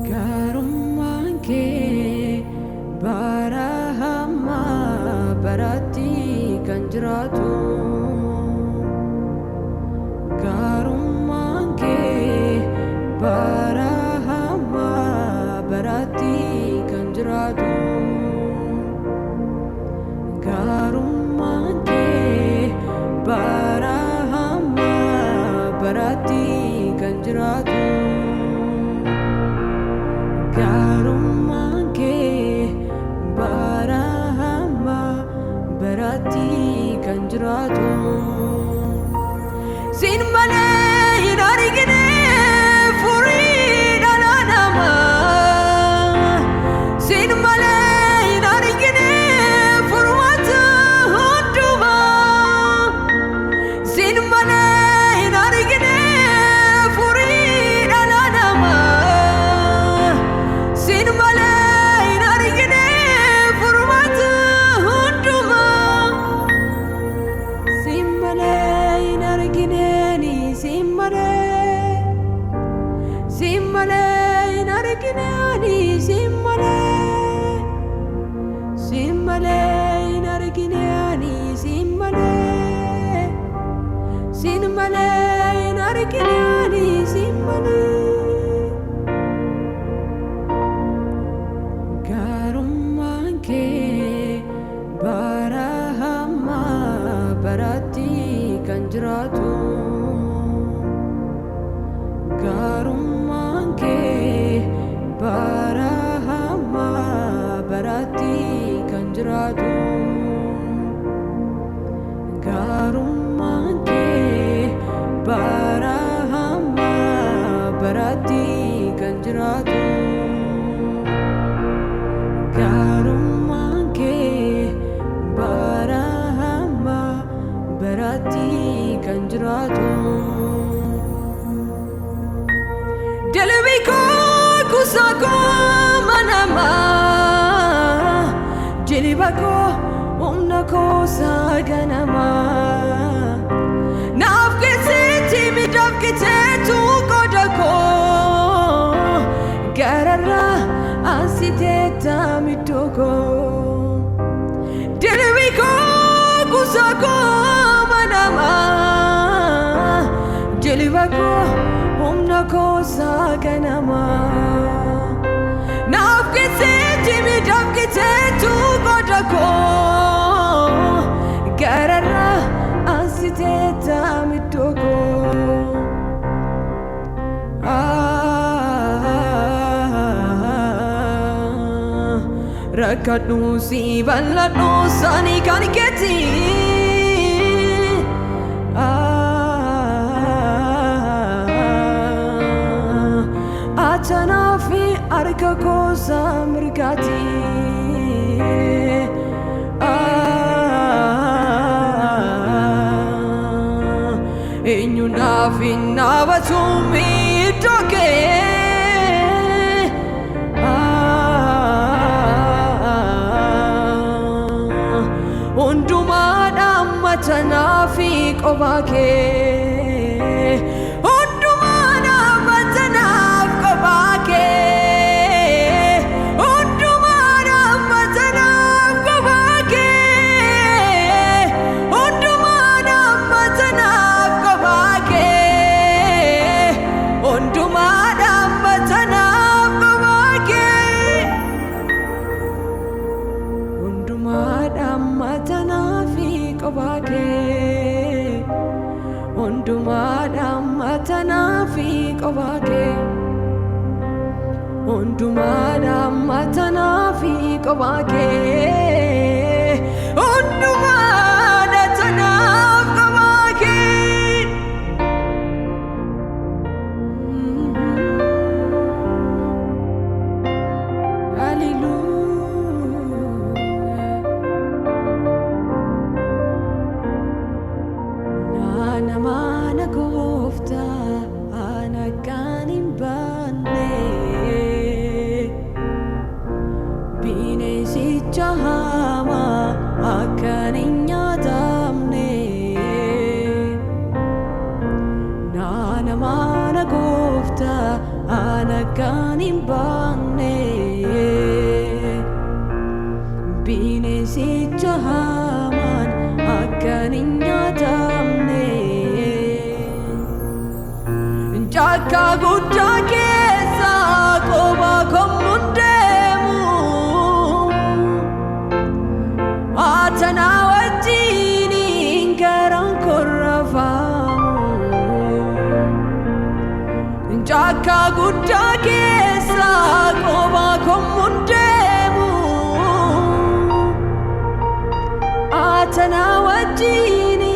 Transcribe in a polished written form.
Gaarummaan kee bara hammaa baratti kan jiraatu. Gaarummaan kee bara hammaa baratti kan jiraatu. Gaarummaan kee bara hammaa baratti kan jiraatu. Gaarummaan kee bara hammaa baratti kan jiraatu. Siin malee hin argine furii dhala namaa. Siin malee hin argine furmaata hundumaa. Siin malee hin argine furii dhala namaa. Siin malee hin argine furmaata hundumaa. Siin malee hin argineni siin malee. Siin malee hin argineni siin malee. Siin malee hin argineni siin malee. Siin malee hin argineni siin malee. Gaarummaan kee bara hammaa baratti kan jiraatu. Gaarummaan kee bara hammaa baratti kan jiraatu. Gaarummaan kee bara hammaa baratti kan jiraatu. Gaarummaan kee bara hammaa baratti kan jiraatu. Dilbi koo kuusaa koo manamaa, jilba koo humna koo saganamaa. Naaf keessatti miidhagfiteetu qooda koo, gararraa ansiteetta middoo koo. Dilbi koo kuusaa koo manamaa, jilba koo humna koo saganamaa. Naaf keessatti miidhagfiteetu qooda koo, gararraa ansiteetta middoo koo. Rakkadhu si bal'adhu sanii kan keeti. Achanaa fi harka koosa mirgaati. Eenyu naaf hin dhaabatu iddoo kee. Hundumaa dhaammatanaa fi qophaa kee. Hundumaa dhaammatanaaf qophaa kee. Hundumaa dhaammatanaaf qophaa kee. Hundumaa dhaammatanaaf qophaa kee. Hundumaa dhaammatanaaf qophaa kee. Hundumaa dhaammatanaa fi qophaa kee. Hundumaa dhaammatanaa fi qophaa kee. Hundumaa dhaammatanaa fi qophaa kee. Hundumaa dhaammatanaaf qophaa kee. Hallelujah. akkan hin nyaatamne. Naana mana gooftaa ana kan hin baanne. Bineensicha hamaan akkan hin nyaatamne. Caakkaa guddaa keessa qophaa kommuun deemu. Atanaa wajjiniin garaan korrafamu. Caakkaa guddaa keessa qophaa kommuun deemu. Atanaa wajjiniin.